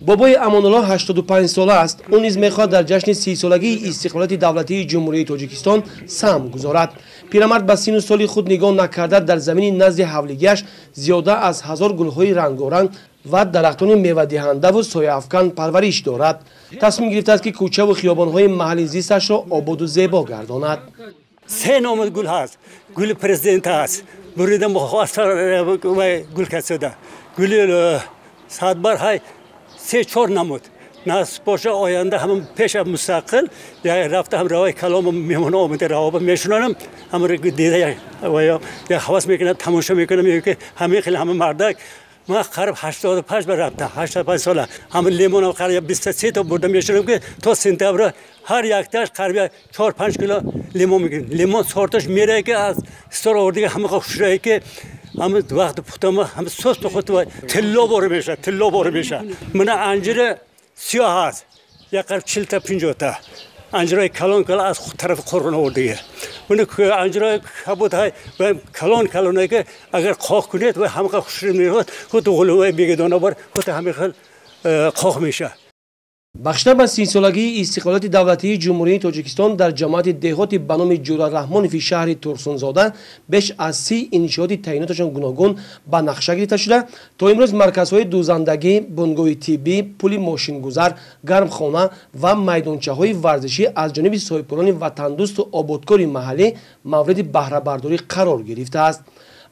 Бобои Амонулло 85 сола аст. Ӯ низ мехоҳад дар ҷашни 30-солагии истиқлолияти давлатии Ҷумҳурии Тоҷикистон саҳм гузорад. Пирамард ба сину соли худ нигоҳ накарда, дар замини назди ҳавлигиаш зиёда аз 1000 гулҳои рангоранг ва дарахтони мевадиҳандаву сояафкан парвариш дорад. Тасмим гирифтааст, ки кӯчаву хиёбонҳои маҳалли зисташро ободу зебо гардонад. Се номуд гул ҳаст. Гули президент ҳаст, бурида гул касода, гули садбар ҳай, се-чор намуд. Насиб боша, оянда ҳама пеша мустақил рафта, ҳам равои калому меҳмоно омада равоба мешунонам, ҳамаро дида як ҳавас мекунам, тамошо мекунам, ки ҳамин хел ҳама мардак. Ман қариб 85 ба рафтам, 85 сола. Ҳама лимонам қариб 23 то бурда мешунам, ки то сентябр ҳар якташ қариб 4-5 кило лимон мегирем. Лимон сорташ мерае, ки аз стор овардига, ҳама хушрае, ки ҳама вақти пухтама ҳама состу худ тилло бора мешавад, тилло бора мешавад. Мана анҷири сиёҳ ҳаст, як қариб 40-та, 50-та анҷирои калон калон аз тарафи Қурғон овардига. Мана анҷирои кабуд ҳай, калон калоне, ки агар қоқ кунед, вай ҳамақа хушрӯ меояд, худ ғулувай бегидона бор, худ ҳамин хел қоқ мешавад. Бахшида ба 30-солагии истиқлолияти давлатии Ҷумҳурии Тоҷикистон дар ҷамоати деҳоти ба номи Ҷура Раҳмонови шаҳри Турсунзода беш аз 30 иншооти таъиноташон гуногун ба нақша гирифта шуда, то имрӯз марказҳои дӯзандагӣ, бунгоҳи тиббӣ, пули мошингузар, гармхона ва майдончаҳои варзишӣ аз ҷониби соҳибкорони ватандӯсту ободкори маҳаллӣ мавриди баҳрабардорӣ қарор гирифтааст.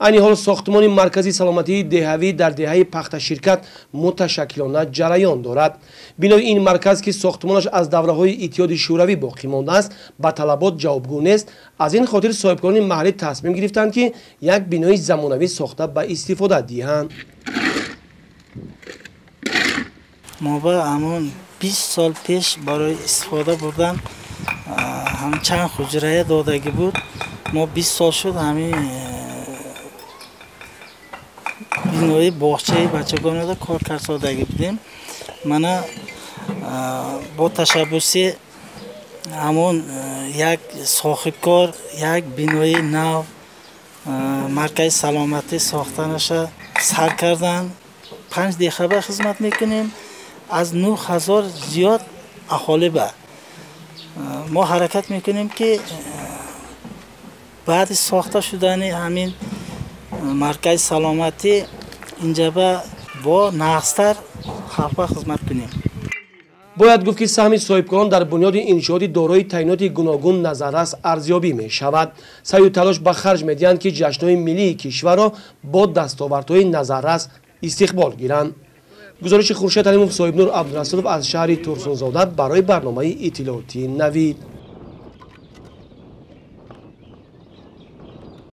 Айни ҳол сохтмони маркази саломатии деҳавӣ дар деҳаи Пахташиркат муташаккилона ҷараён дорад. Бинои ин марказ, ки сохтмонаш аз давраҳои Иттиҳоди Шӯравӣ боқӣ мондааст, ба талабот ҷавобгӯ нест. Аз ин хотир соҳибкорони маҳаллӣ тасмим гирифтанд, ки як бинои замонавӣ сохта ба истифода диҳанд. Мо ба ҳамон 20 сол пеш барои истифода бурдан ҳам чанд ҳуҷрая додагӣ буд. Мо 20 сол шуд ҳамин бинои боғчаи бачагонада кор кардодагӣ будем. Мана бо ташаббуси ҳамон як соҳибкор як бинои нав маркази саломатӣ сохтанаша сар карданд. 5 деҳаба хизмат мекунем, аз 9000 зиёд аҳолӣ ба. Мо ҳаракат мекунем, ки баъди сохта шудани ҳамин маркази саломатӣ инҷаба бо нағзтар халқба хизмат кунем. Бояд гуфт, ки саҳми соҳибкорон дар бунёди иншооти дорои таъиноти гуногун назаррас арзёбӣ мешавад. Саъю талош ба харҷ медиҳанд, ки ҷашнҳои миллии кишварро бо дастовардҳои назаррас истиқбол гиранд. Гузориши Хуршед Алимов, Соҳибнур Абдурасулов аз шаҳри Турсунзода барои барномаи иттилоотии Навид.